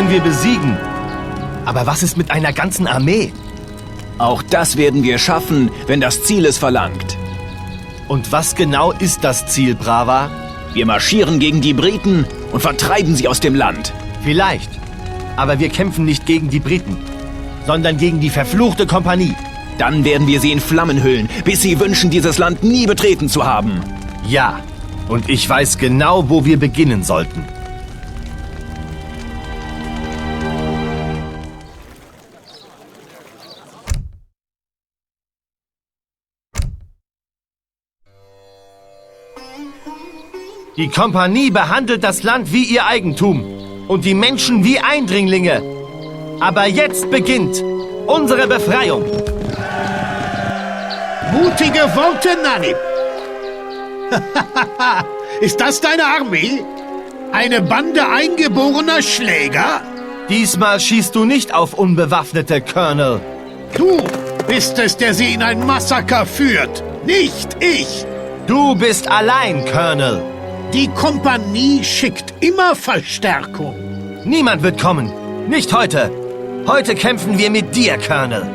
können wir besiegen. Aber was ist mit einer ganzen Armee? Auch das werden wir schaffen, wenn das Ziel es verlangt. Und was genau ist das Ziel, Brava? Wir marschieren gegen die Briten und vertreiben sie aus dem Land. Vielleicht. Aber wir kämpfen nicht gegen die Briten, sondern gegen die verfluchte Kompanie. Dann werden wir sie in Flammen hüllen, bis sie wünschen, dieses Land nie betreten zu haben. Ja, und ich weiß genau, wo wir beginnen sollten. Die Kompanie behandelt das Land wie ihr Eigentum und die Menschen wie Eindringlinge. Aber jetzt beginnt unsere Befreiung. Mutige Worte, Nanib. Ist das deine Armee? Eine Bande eingeborener Schläger? Diesmal schießt du nicht auf Unbewaffnete, Colonel. Du bist es, der sie in ein Massaker führt, nicht ich. Du bist allein, Colonel. Die Kompanie schickt immer Verstärkung. Niemand wird kommen. Nicht heute. Heute kämpfen wir mit dir, Colonel.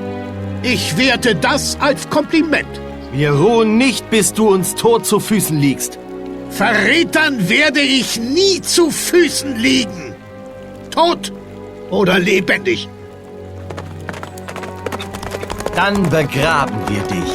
Ich werte das als Kompliment. Wir ruhen nicht, bis du uns tot zu Füßen liegst. Verrätern werde ich nie zu Füßen liegen. Tot oder lebendig. Dann begraben wir dich.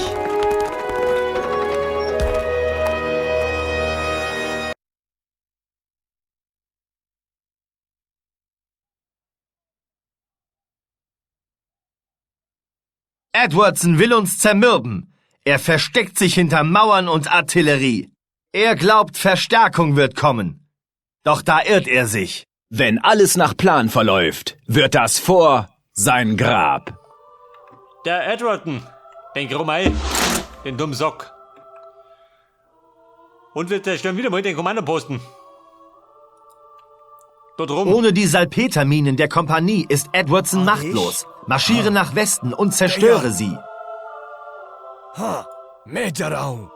Edwardson will uns zermürben. Er versteckt sich hinter Mauern und Artillerie. Er glaubt, Verstärkung wird kommen. Doch da irrt er sich. Wenn alles nach Plan verläuft, wird das Vor sein Grab. Der Edwardson, den Krummei, den dummen Sock. Und wir zerstören wieder mal den Kommandoposten. Dort rum. Ohne die Salpeterminen der Kompanie ist Edwardson machtlos. Marschiere nach Westen und zerstöre sie. मैं जा रहा हूँ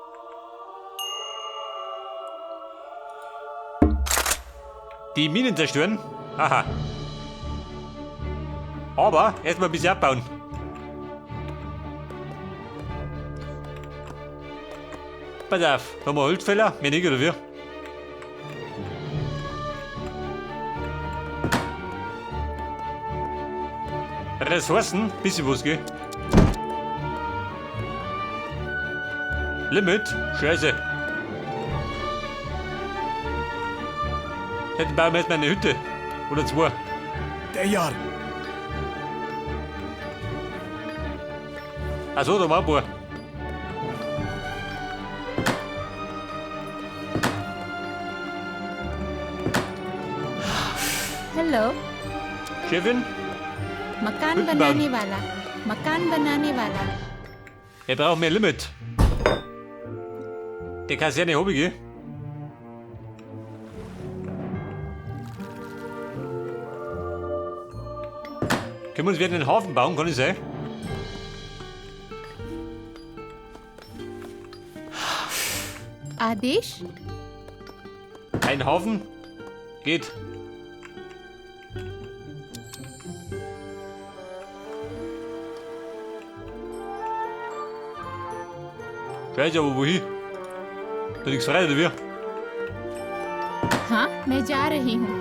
Die Minen zerstören? Aha. Aber erstmal ein bisschen abbauen. Pass auf, haben wir Holzfäller? Mehr nicht, oder wie? Ressourcen? Bisschen was, gell? Limit? Scheiße. Hätten bauen wir erstmal eine Hütte. Oder zwei. तैयार Achso, da war ein paar. Hello Chefin, मकान Hütten बनाने bauen. वाला मकान बनाने वाला Wir brauchen mehr Limit. Die Kaserne hab ich, gell? Können wir uns wieder einen Hafen bauen, kann es sein? आदेश Ein Hafen? Geht. Scheiße, aber wohin? Da liegt's frei, oder wie? हाँ मैं जा रही हूँ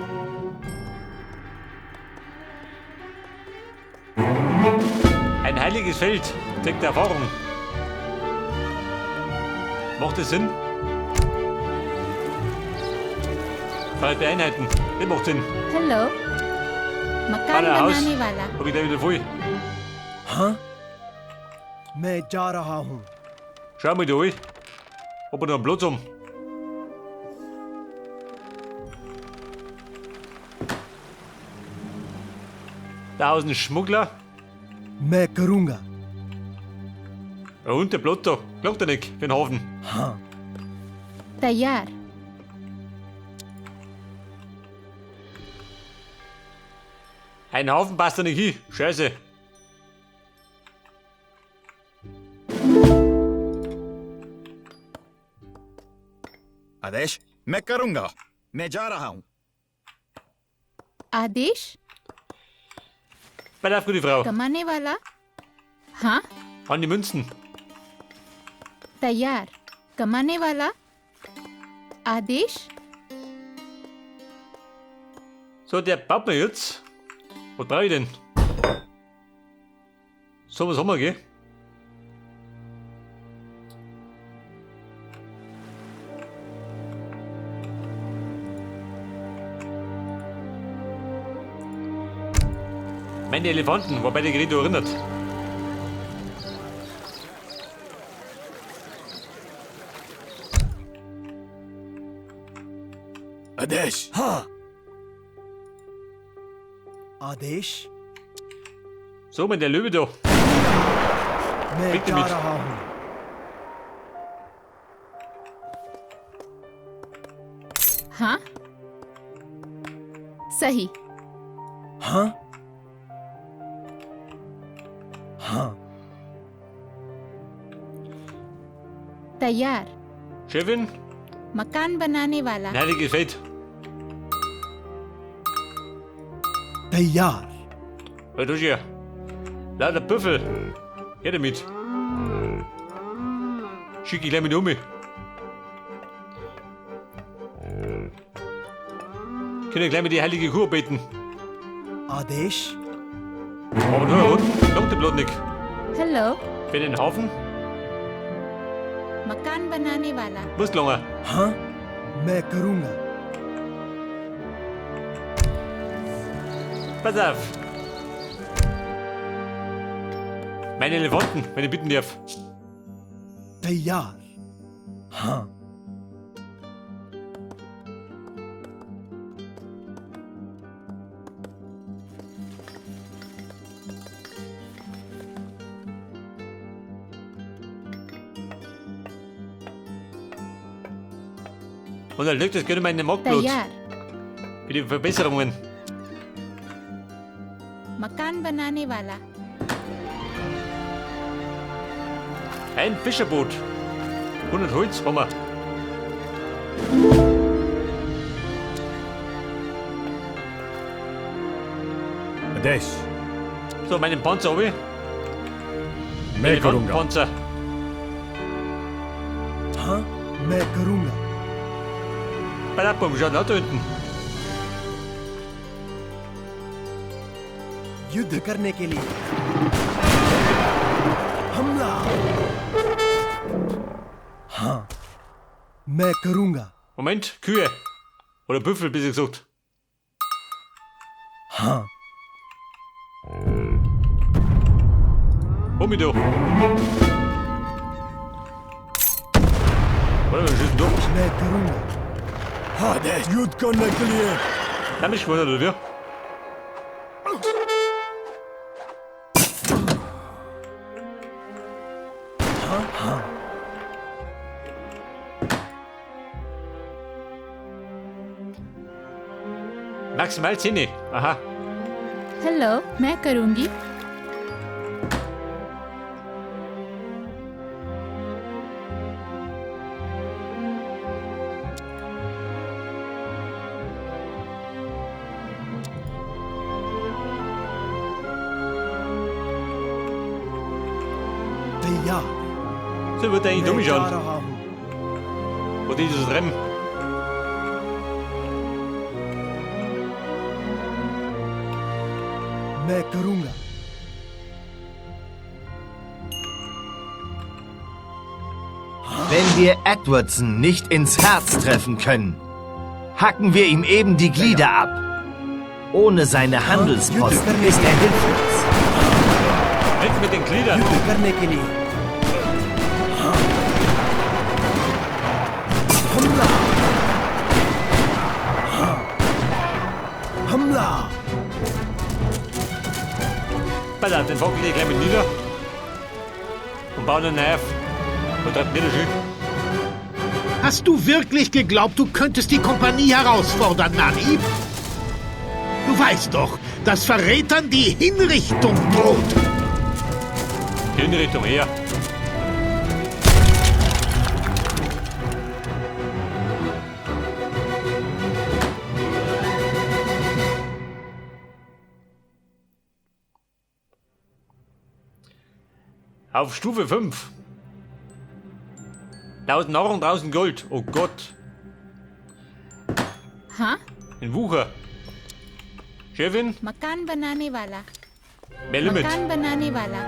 Ein heiliges Feld, zeigt Erfahrung. Macht das Sinn? Freie Einheiten, das macht Sinn. Hello मकान Alle Haus. बनाने वाला Hab ich gleich wieder voll. मैं जा रहा हूँ Schau mal da an, ob wir noch einen Platz haben. Da ist ein Schmuggler. मैं करूँगा Ja, und der Platz da. Glaubt er nicht, den Hafen. हाँ तैयार Ein Haufen passt da nicht hin. Scheiße. आदेश मैं करूंगा मैं जा रहा हूँ आदेश Pass auf, gute Frau. कमाने वाला। हाँ। An die Münzen. तैयार। कमाने वाला। आदेश। So, der baut mir jetzt. Was brauche ich denn? So, was haben wir, gell? Meine Elefanten, wobei der Gerät erinnert. आदेश। हाँ। आदेश। So, mein der Löwe da. मैं Bitte जा mit. रहा हूँ। हाँ, सही। हाँ हाँ। तैयार। Chefin, मकान बनाने वाला। nein, die gefällt. तैयार। Hey, du hier. Lauter Büffel. Her damit. Schick ich gleich mit um. Können gleich mit die heilige Kuh beten. आदेश। Aber nur unten, kommt der Blutnik. Hello. Für den Haufen, मकान बनाने वाला। muss lange. हाँ, मैं करूँगा। Pass auf. Meine Elefanten, wenn ich bitten darf. तैयार। हाँ। Und dann liegt das gerne in meinen Marktplatz. तैयार। Für die Verbesserungen. मकान बनाने वाला। Ein Fischerboot. 100 Holz haben wir. आदेश। So, meinen Panzer habe ich. मैं करूंगा। Panzer. हाँ, मैं करूँगा। Bei der Bombe schaut auch da hinten. युद्ध करने के लिए हमला। हाँ, मैं करूँगा। Moment, Kühe. Oder Büffel, besser gesagt. हाँ। Hol mich da. Warte, wir schießen durch. मैं करूँगा। आदेश। युद्ध करने के लिए। Nein, mich gewundert, oder wie? हाँ। Maximal 10. Aha. Hello, मैं करूँगी। तैयार। So wird eigentlich मैं dumm जा schauen. रहा हूँ। Wo dieses Rennen. मैं करूँगा। Wenn wir Edwardson nicht ins Herz treffen können, hacken wir ihm eben die Glieder ab. Ohne seine Handelsposten ist er hilflos. Weg mit den Gliedern. युद्ध करने के लिए हाँ। हमला। हाँ। हमला। Pass auf, den Vogel leg ich gleich mit nieder. Und bauen einen auf. Und treibt nicht schön. Hast du wirklich geglaubt, du könntest die Kompanie herausfordern, Nani? Du weißt doch, dass Verrätern die Hinrichtung droht. Hinrichtung her. Auf Stufe 5. 1000 Nahrung, 1000 Gold. Oh Gott. हाँ Ein Wucher. Chefin, मकान बनाने वाला mehr Limit. मकान बनाने वाला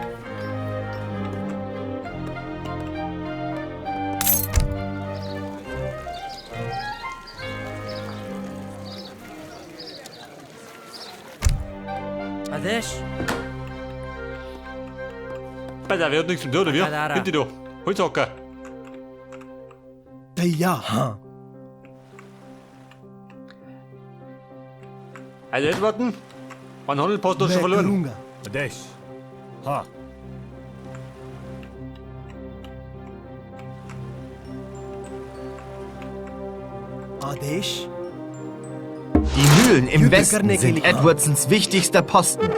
आदेश Alter, wer hat nichts zum tun, oder wir? Kadara. Hinter dir. Holzhocker. तैयार हाँ Also Edwarden, mein Handelposten hat मैं schon verloren. करूंगा आदेश हाँ आदेश Die Mühlen im युद्ध Westen करने के sind लिए। Edwardsons wichtigster Posten.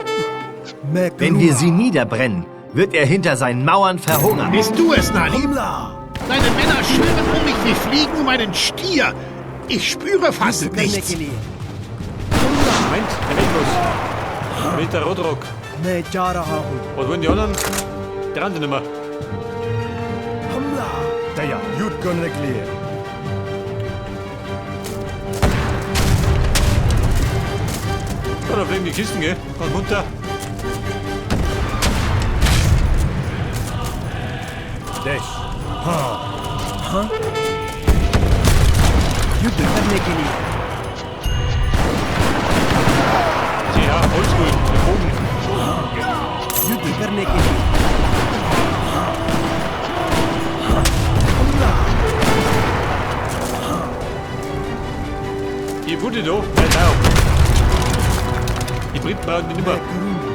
मैं Wenn wir करूंगा sie niederbrennen, wird hinter seinen Mauern verhungern. Bist du es, Nani? हमला Deine Männer schwirren um mich wie Fliegen um einen Stier. Ich spüre fast युद्ध करने nichts. के लिए Moment, der weg los. Mit der Rotrock. मैं जा रहा हूँ Was wollen die anderen? Die rennen nicht mehr. हमला तैयार युद्ध करने के लिए Ja, da fliegen die Kisten, gell? Ganz munter. आदेश हाँ युद्ध करने के लिए Ja, oldschool. Mit Bogen. युद्ध करने के लिए हमला Die Bude da, der ist auch. Die Briten brauchen die nicht मैं mehr. करूंगा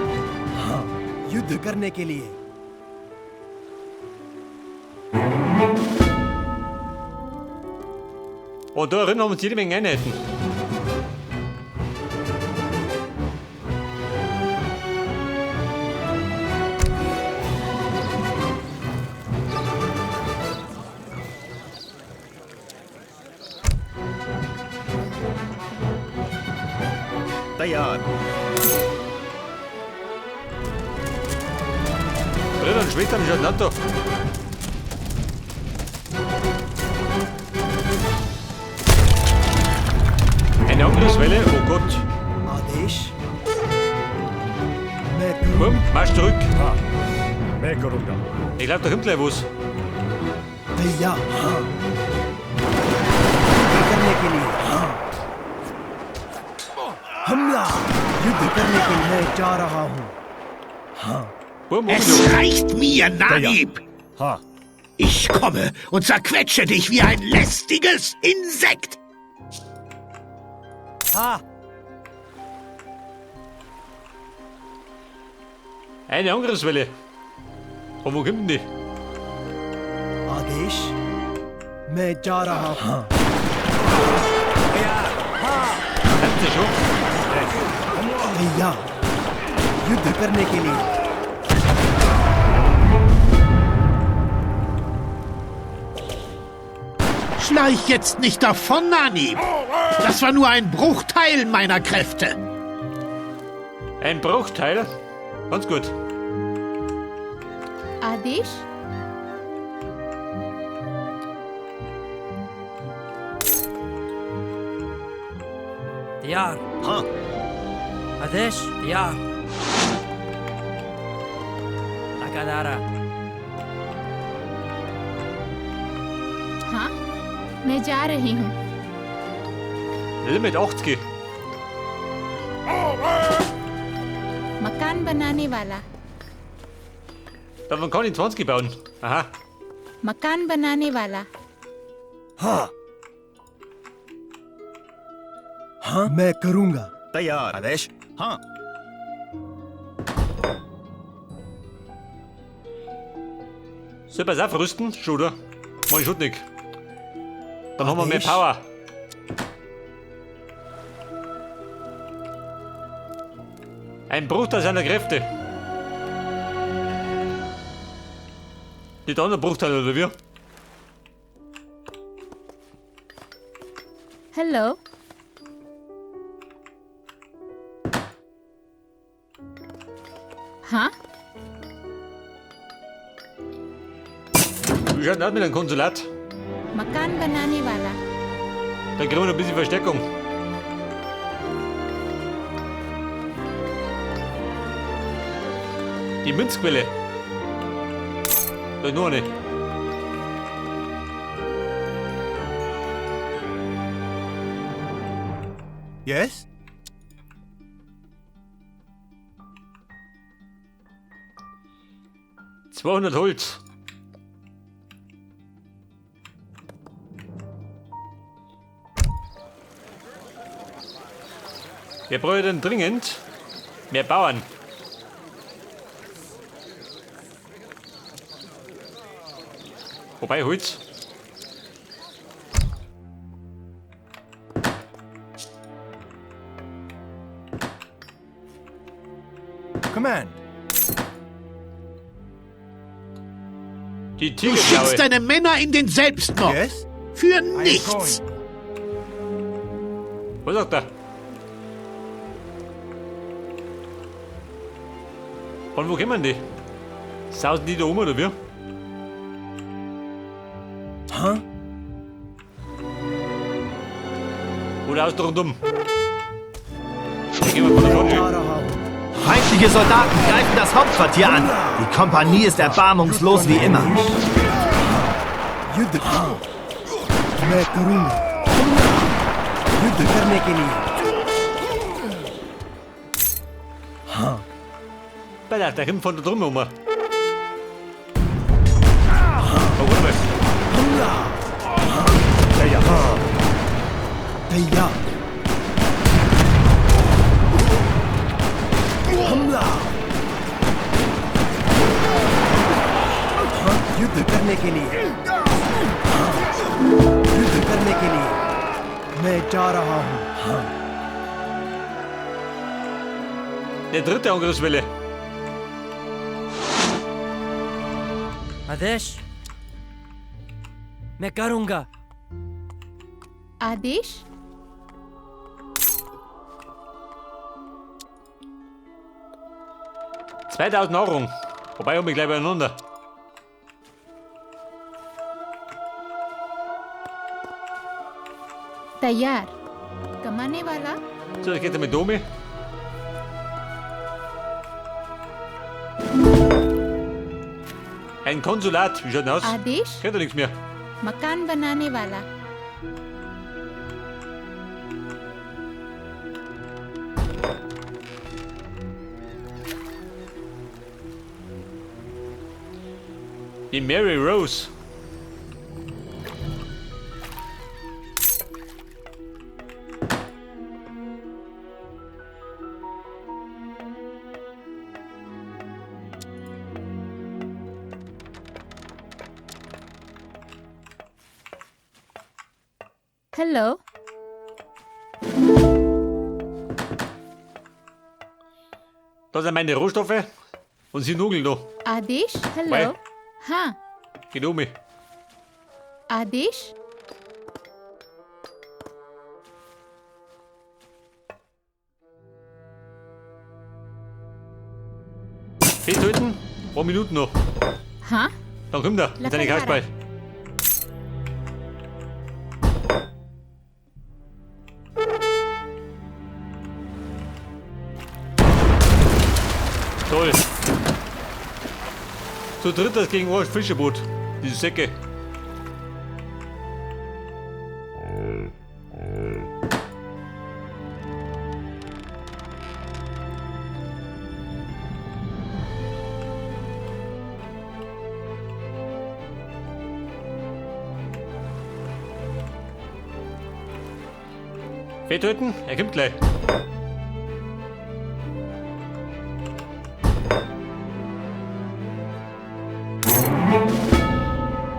हाँ युद्ध करने के लिए Und da drin haben uns jede Menge Einheiten. तैयार Brüder und Schwestern schauen nicht da. Eine Angriffswelle, oh Gott. आदेश मैं करूंगा Bumm, marsch zurück. हाँ मैं करूंगा Ich glaube, da kommt gleich was. तैयार हाँ युद्ध करने के लिए हाँ हमला युद्ध करने के लिए मैं जा रहा हूँ हाँ Bumm, oben Es da. reicht mir, Nanib. हाँ Ich komme und zerquetsche dich wie ein lästiges Insekt. हाँ Eine Angriffswelle. Und wo kommt denn die? आदेश मैं जा रहा हूँ हाँ Kommt sie schon? तैयार युद्ध करने के लिए Schleich jetzt nicht davon, Nanib. Das war nur ein Bruchteil meiner Kräfte. Ein Bruchteil? Ganz gut. आदेश तैयार हाँ आदेश तैयार लकादारा हाँ मैं जा रही हूँ Limit 80. मकान बनाने वाला Davon kann ich 20 bauen. Aha. मकान बनाने वाला हाँ हाँ मैं करूंगा तैयार आदेश हाँ Soll ich auch rüsten? Schon, oder? Mach ich schon nicht. Dann haben wir mehr Adesh. Power. Ein Bruchteil seiner Kräfte. Die anderen Bruchteile, oder wir? Hello हाँ Wie schaut denn aus mit einem Konsulat? मकान बनाने वाला Da kriegen wir noch ein bisschen Verstärkung. Die Münzquelle. Da ist nur eine. Yes? 200 Holz. Wir brauchen dringend mehr Bauern. Wobei Holz. Command. Die Du schickst Tigerklaue. deine Männer in den Selbstmord. Yes? Für I am nichts. going. Was sagt er? Von wo kommen die? Sausen die da um oder wie? Huh? Oder aus der rundum? Da gehen wir von der जा Fronte. रहा हूँ Feindliche Soldaten greifen das Hauptquartier an. Die Kompanie ist erbarmungslos wie immer. युद्ध हाँ मैं करूँगा युद्ध करने के लिए हाँ Alter, der kommt von da drüben um. Oh, warte mal. हमला तैयार हाँ तैयार हमला हाँ युद्ध करने के लिए हाँ युद्ध करने के लिए मैं जा रहा हूँ हाँ Der dritte Angriffswelle. आदेश मैं करूंगा आदेश 2000 Nahrung. Wobei, hab ich gleich beieinander. तैयार कमाने वाला So, jetzt geht's mit Domi. Ein Konsulat. Wie schaut denn aus? आदेश Kennt ihr nichts mehr. मकान बनाने वाला Die Mary Rose. Hello Da sind meine Rohstoffe. Und sie nugeln da. आदेश hello Wei. हाँ Geht um mich. आदेश Festhalten. Ein paar Minuten noch. हाँ Dann kommt er mit seinen Lackerhara. Kasperl. Toll. Zu dritt das gegen ein Fischerboot. Diese Säcke. Festhalten, er kommt gleich.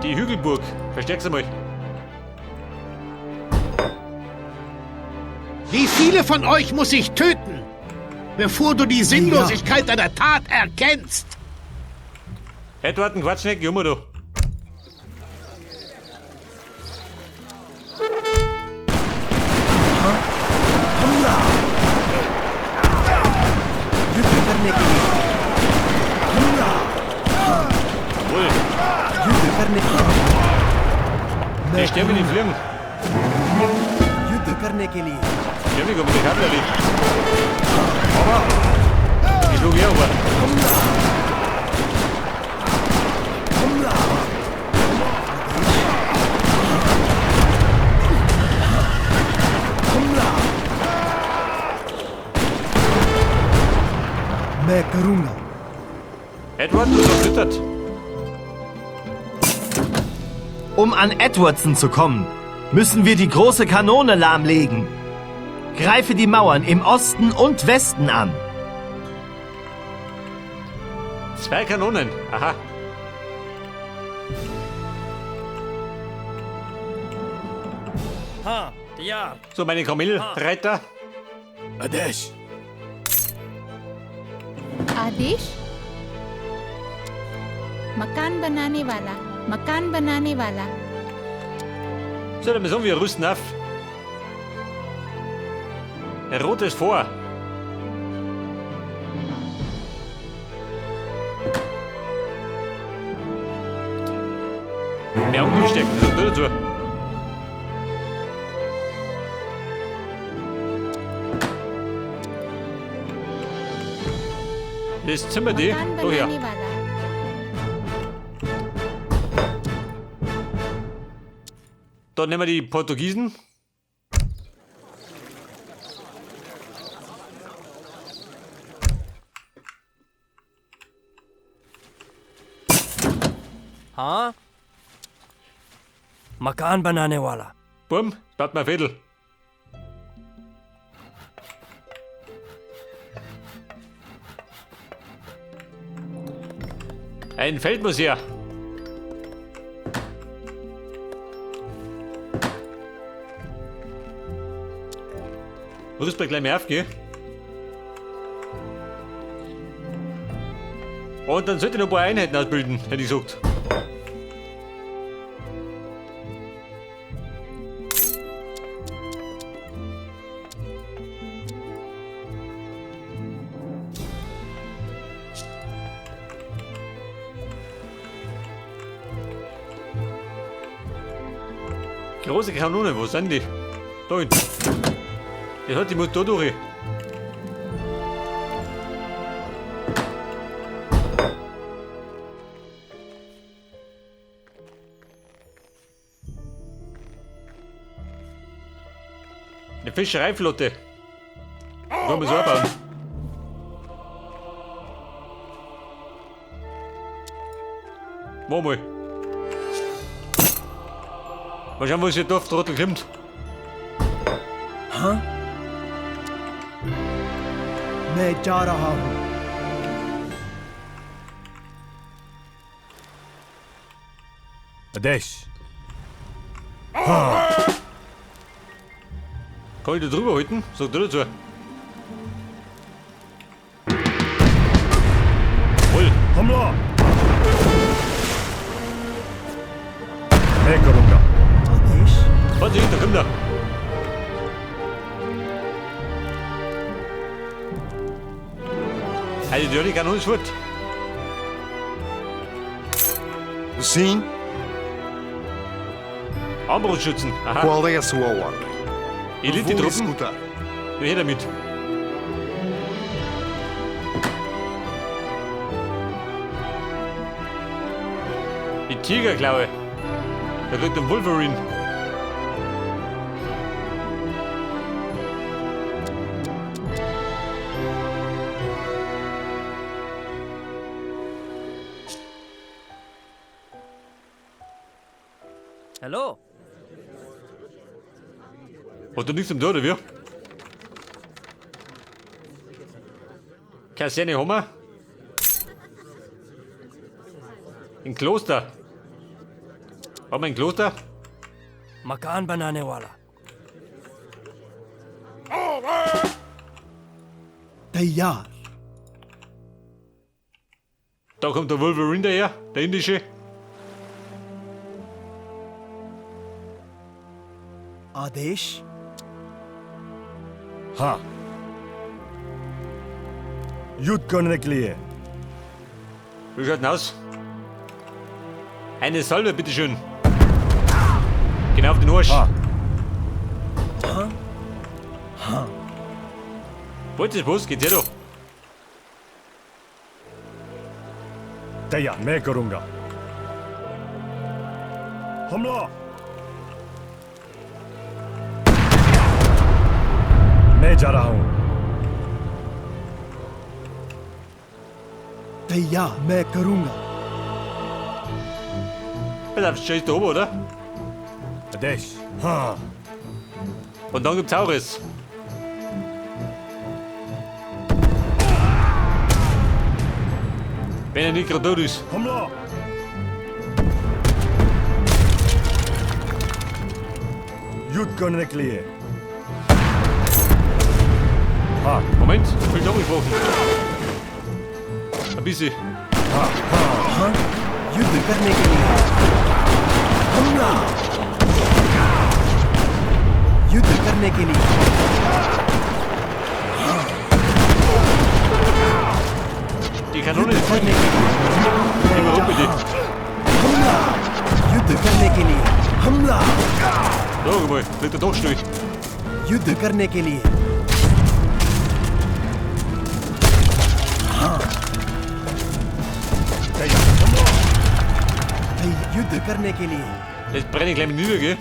Die Hügelburg. Verstärk's einmal. Wie viele von euch muss ich töten, bevor du die Sinnlosigkeit deiner Tat erkennst? Edward, ein Quatschneck, Junge, du. हमला युद्ध करने के लिए हमला Wohl. युद्ध करने मैं Die sterben, die करूंगा। fliegen. युद्ध करने के लिए Sterben mit der Kavallerie. Aber ich schlug her, aber. हमला हमला मैं करूंगा Edward, du verzittert. Um an Edwardson zu kommen, müssen wir die große Kanone lahmlegen. Greife die Mauern im Osten und Westen an. Zwei Kanonen. Aha. हाँ तैयार So, meine Kamelreiter. आदेश आदेश मकान बनाने वाला मकान बनाने वाला So, dann müssen wir rüsten auf. Ein rotes Vor. Mehr umgesteckt, das ist nur dazu. Das Zimmer die, मकान da her. बनाने वाला Dann nehmen wir die Portugiesen. हाँ मकान बनाने वाला Bumm, bleibt mein Viertel. Ein Feld muss her. Rüst mir gleich mehr auf, gell? Und dann sollte ich noch ein paar Einheiten ausbilden, hätte ich gesagt. Große Kanone, wo sind die? Da hinten. Das hat die muss da durch. Eine Fischereiflotte. Wollen wir so abbauen. Wo mal. Mal schauen, was hier Dorftrottel kommt. हाँ मैं जा रहा हूँ आदेश Kann ich da drüber halten? Sag du dazu. Wohl. हमला मैं करूंगा आदेश Warte, da kommt er. Also, die Kanone ist fort. Sim, Armbrustschützen. Aha. qual é a sua ordem? Vou Elite-Truppen. executar. Her damit. Die Tigerklaue. Da kriegt ein Wolverine. Hello Hat er nichts zum Tor, oder wie? Kaserne haben wir. Ein Kloster. Haben wir ein Kloster? मकान बनाने वाला तैयार Da kommt der Wolverine daher, der indische. आदेश हाँ युद्ध करने के लिए Wie schaut denn aus? Eine Salve, bitteschön. Genau auf den Arsch. हाँ। हाँ। हाँ। Wollt ihr was? Geht her da. तैयार मैं करूंगा हमला मैं जा रहा हूं तैयार मैं करूंगा Pass auf, scheiß da oben, oder? आदेश हाँ Und dann gibt's Aures. Wenn er nicht gerade tot ist. हमला युद्ध करने के लिए हाँ Moment, ich will doch gesprochen. Ein bisschen. हाँ हाँ हाँ। युद्ध करने के लिए हमला युद्ध करने के लिए हाँ। Die Kanone युद्ध ist करने के लिए मैं Überhaupt जा- bitte. हमला युद्ध करने के लिए हमला Da, guck mal, liegt er doch still. युद्ध करने के लिए हाँ। युद्ध करने के लिए Jetzt brenne ich gleich mit nieder, gell?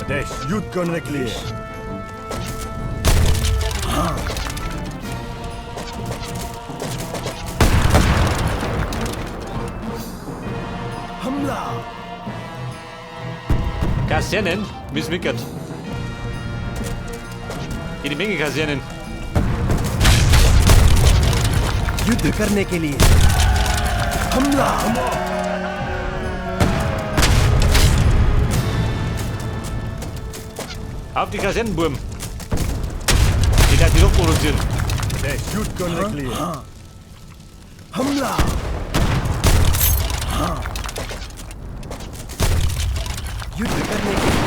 आदेश युद्ध करने के लिए हाँ। हमला Kasernen misswickert. Jede Menge Kasernen. युद्ध करने के लिए हमला Auf die Kasernenburm. Die darf die doch produzieren. आदेश युद्ध करने के लिए हाँ। हमला हाँ। युद्ध करने के लिए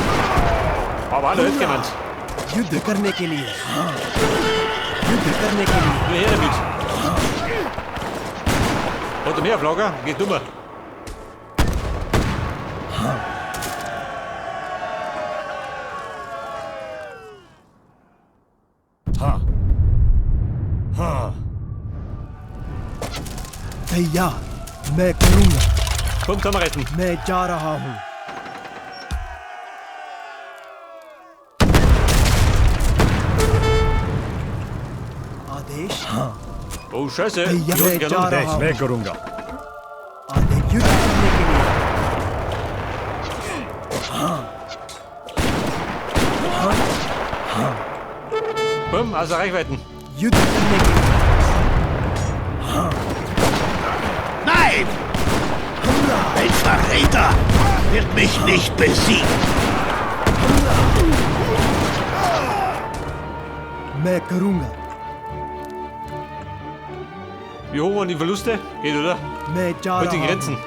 Aber hallo, jetzt gemeint. युद्ध करने के लिए हाँ। युद्ध करने के लिए Nur her damit. Hat er mehr auf Lager? Geht dummer. हाँ। हाँ हाँ तैयार मैं करूंगा Komm, zusammenreißen. मैं जा रहा हूँ आदेश हाँ Oh, scheiße. तैयार Die मैं roten जा Kanonen. रहा आदेश हूँ मैं करूंगा आदेश युद्ध करने के लिए हाँ हाँ हाँ Komm, außer Reichweiten. युद्ध करने के लिए हाँ Nein! Ein Verräter wird mich nicht besiegen. मैं करूंगा Wie hoch waren die Verluste? Geht, oder? मैं जा Mit den रहा हूँ Grenzen.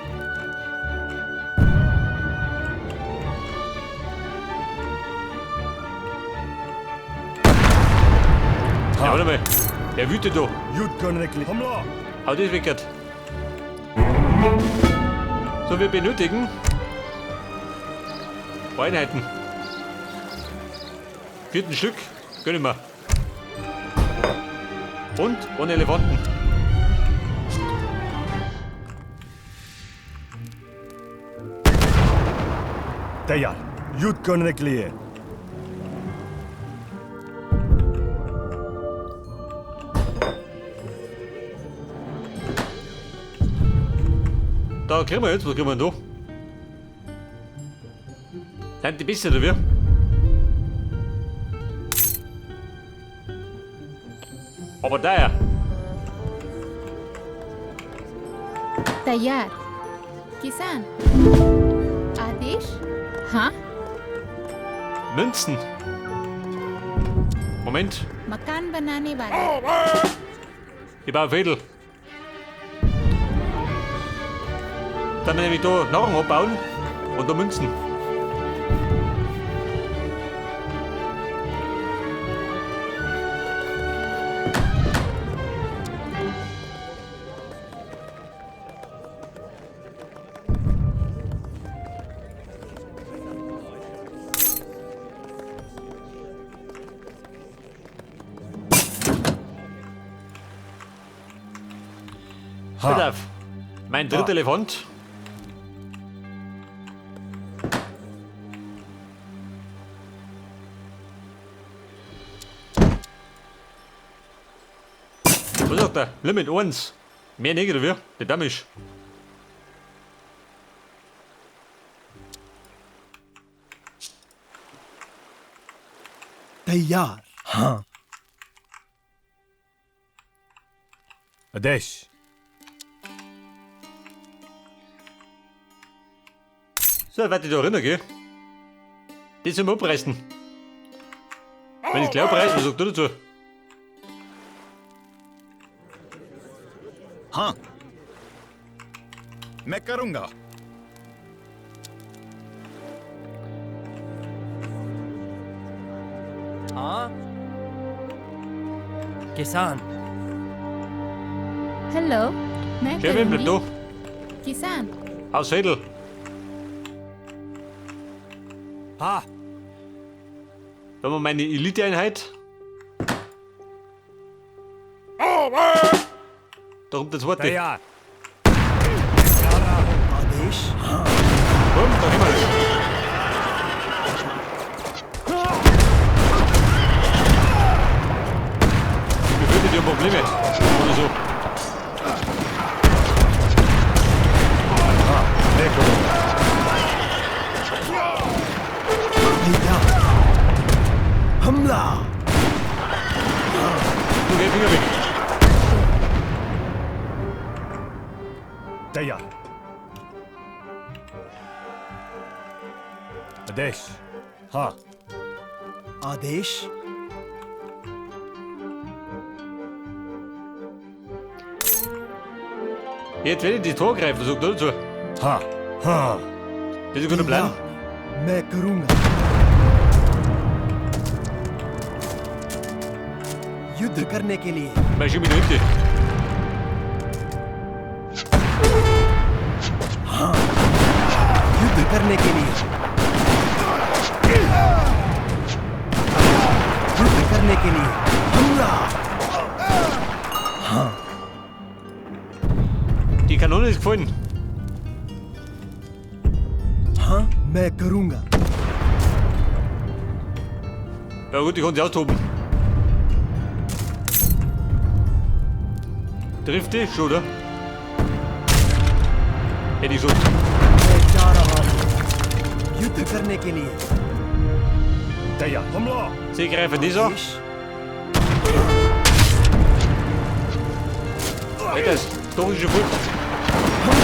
Ja, warte mal. Der wütet da. युद्ध करने के लिए हमला Hau das weg. So, wir benötigen Einheiten. Vierten Stück gönnen wir. Und ohne Elefanten. तैयार युद्ध करने के लिए Da kriegen wir jetzt, was kriegen wir denn da? Sind die besser, oder wie? Aber da ja. तैयार किसान आदेश हाँ Münzen. Moment, मकान बनाने वाला ich baue Fädel. Dann nämlich da Nahrung abbauen und da Münzen. Pass auf. Mein dritter Elefant. Was sagt er? Limit 1. Mehr nicht, oder wie? Der Damage. तैयार हाँ आदेश So, warte ich da rein, gell? Die zum Abreißen. Wenn ich gleich abreißen, was sagt du dazu? हाँ मैं करूंगा हाँ किसान hello मैं Schön, bleib करूंगी da. किसान Aus Hedel. हाँ Da haben wir meine Elite-Einheit. Da kommt der zweite. तैयार आदेश हाँ Komm, da gehen wir. Ich befürchte, die haben Probleme. Oder so. मैं करूंगा तैयार हमला Du geh Finger weg. तैयार आदेश हाँ आदेश Jetzt werde ich die Tor greifen, sagt du dazu. हाँ हाँ Das ist ein guter Plan. तैयार मैं करूंगा युद्ध करने के लिए Mal schön mit der Hütte. युद्ध करने के लिए युद्ध करने के लिए हमला Die Kanone ist gefallen. हाँ मैं करूंगा Ja gut, die konnte sie austoben. Trifft die? Schon, oder? Hätte ich schon. मैं जा रहा हूँ युद्ध करने के लिए तैयार हमला Sie greifen die so. आदेश Hey, das Tor ist schon voll.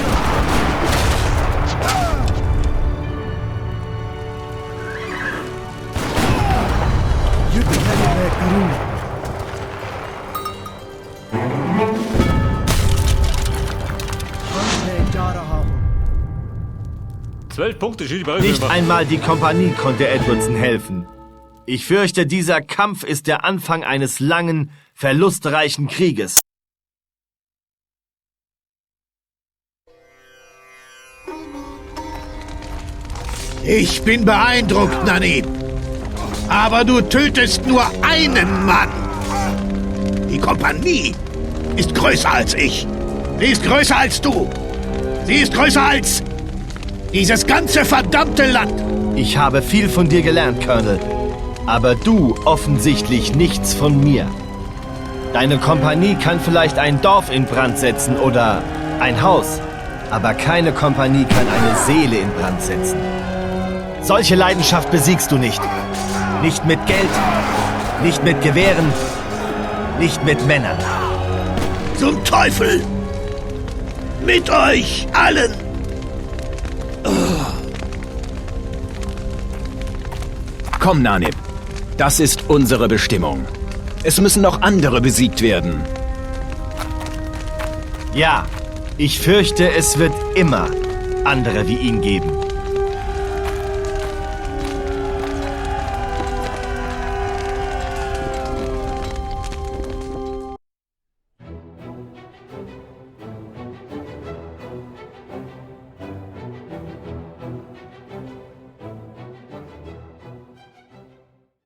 युद्ध करने मैं करूंगा हाँ मैं जा रहा हूँ 12 Punkte, schön, die brauche ich Nicht nicht mehr. einmal die Kompanie konnte Edwardson helfen. Ich fürchte, dieser Kampf ist der Anfang eines langen, verlustreichen Krieges. Ich bin beeindruckt, Nanny. Aber du tötest nur einen Mann. Die Kompanie ist größer als ich. Sie ist größer als du. Sie ist größer als dieses ganze verdammte Land. Ich habe viel von dir gelernt, Colonel. Aber du offensichtlich nichts von mir. Deine Kompanie kann vielleicht ein Dorf in Brand setzen oder ein Haus. Aber keine Kompanie kann eine Seele in Brand setzen. Solche Leidenschaft besiegst du nicht. Nicht mit Geld, nicht mit Gewehren, nicht mit Männern. Zum Teufel! Mit euch allen! Komm, Nanib. Das ist unsere Bestimmung. Es müssen noch andere besiegt werden. Ja, ich fürchte, es wird immer andere wie ihn geben.